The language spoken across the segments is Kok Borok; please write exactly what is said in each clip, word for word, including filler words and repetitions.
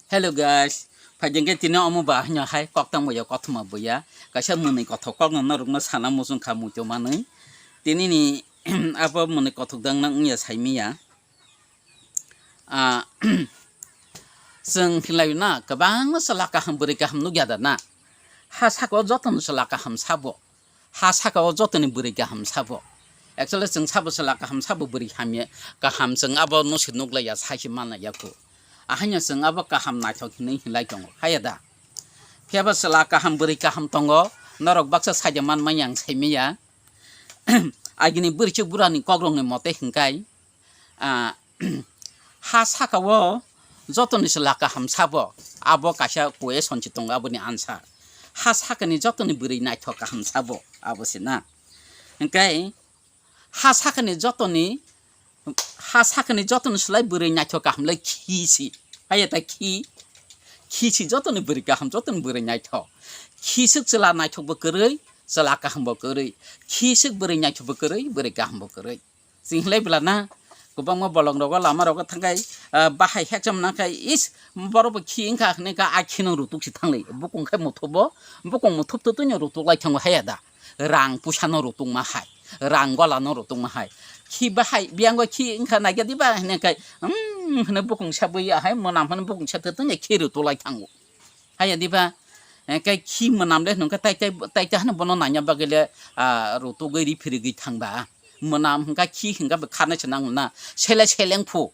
Hello guys, phaijeng khe tini omo ba hwnyo hai koktang boya kothoma boya kaisa mwnwi kothok kokno norokno sana muchung kha muitu manwi. Tini ni abo mwnwi kothok dang nang wngya saimiya. Ah, chwng hinlai na kwbangma chwla kaham bwrwi kaham nukya da na. Ha saka o jotono chwla kaham sabo. Ha saka o jotoni bwrwi kaham sabo. Actually chwng sabo chwla kaham sabo bwrwi hamya kaham chwng abo no se nuklaiya sahi manlaiya kho. Ahaino chwng abo kaham naithok hinwi hinlai tongo. Haya da. Phiya ba chwla kaham bwrwi kaham tongo. Norok baksa saida manmanya ang saimanya. Agini bwrwichwk burani kokrokni mote hinkai, ah, ha saka o jotoni chwla kaham sabo, abo kaisa question se tongo aboni answer. Ha sakani jotoni bwrwi naithok kaham sabo, abo se na. Hinkai ha sakani jotoni, ha sakani jotoni slai bwrwi naithok kaham lai khi si. Haya ta khi, khi si jotoni bwrwi kaham, jotoni bwrwi naithok. Khiswk chwla naithok bo kwrwi, chwla kaham bo kwrwi. Khiswk bwrwi naithok bo kwrwi, bwrwi kaham bo kwrwi. Chwng hinlai bwla na, kwbangma bolong rogo lama rogo thangkhai, ah, bahai hekcham nangkhai, is, borok bo khi wngkha hinwi kha, a khino rutuk si thanglai. Bukung khai muthubo, bukung muthup to twino rutuk lai thango haya da. Rang pusa no rutuk ma hai, rang gola no rutuk ma hai. Khi bahai, biyango khi wngkha naikhe diba hinwi kha, um, hinwi bukung sa bui ya hai, mwnam hinwi bukung sa to twino khi rutuk lai thango. Haya diba, eh, kai khi mwnam le nungkha tai tai, tai tai hano bono nanya bagwi le, ah, rutugwi ri phirigwi thangba. Mwnam hwnka khi hwnka bo kharnai se nang na. Sele seleng phu.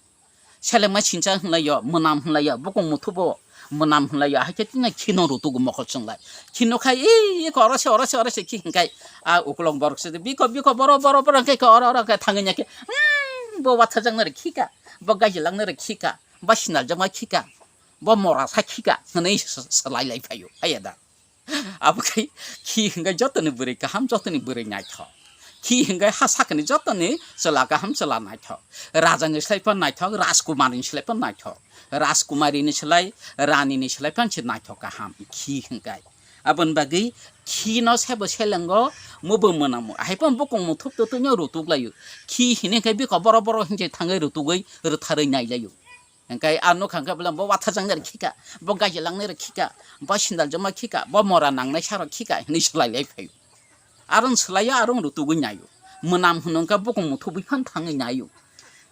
Seleng ma sincha hwnlai yo, mwnam hwnlai yo, bukung muthubo mwnam hwnlai yo. Hai khe tini khi no rutugo mokol chwnglai. Khi no khai, "Ee, ee, khe oro se, oro se, oro se," khi hwnkai. Ah, ukulok borok se, "Biko, biko, boro, boro, boro," hwnkai khe oro, oro khe thangwi nya khe, "Hmm, bo watha jaknai rw khika, bo gaji laknai rw khika, bo sindal jakma khika." Bo mora sa khika hwnwi s-, swlai lai phaio, haya da. Abo khai khi hwnkhai jotoni bwrwi kaham, jotoni bwrwi naithok. Khi hwnkhai ha sakani jotoni chwla kaham, chwla naithok. Rajani slai phan naithok, rajkumarini slai phan naithok. Rajkumarini slai, ranini slai phan se naithok kaham, khi hwnkhai. Aboni bagwi khi no sebo selengo, mubo mwnamo. Hai phan bukung muthuk to twino rutuk laio. Khi hini khai biko boro boro hinse thangwi rutugwi rwtharwi nai laio. Hingkai a nokha hingkhe bole bo watha jangnai rok khika, bo gaji langnai rok khika, bo sindal joma khika, bo mora nangnai sa rok khika hinwi swlai lai phaio. Aro swlaio, aro rutugwi naio. Mwnam hwnwi hwnkhe bukung muthubwi phan thangwi naio.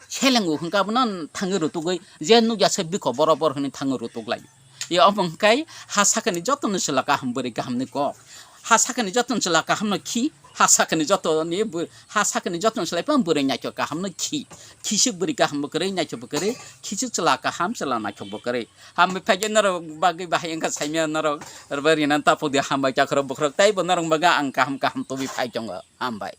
Selengo hwnkhe abono thangwi rutugwi je nukya se biko boro boro hinwi thangwi rutuk laio. Ye omo hwnkhe ha sakani jotono chwla kaham bwrwi kahamni kok. Ha sakani jotono chwla kahamno khi, ha sakani jotoni bw-, ha sakani jotono chwla phano bwrwi naithok kahamno khi. Khisik bwrwi kaham bo kwrwi, naithok bo kwrwi, khisik chwla kaham, chwla naithok bo kwrwi. Hambai phaikhe norok bagwi bahai wngkha saimya norok, rwbai rina tapuk di hambai chakhorok bokhorok teibo norok bagwi ang kaham kaham tubui phai tongo. Hambai.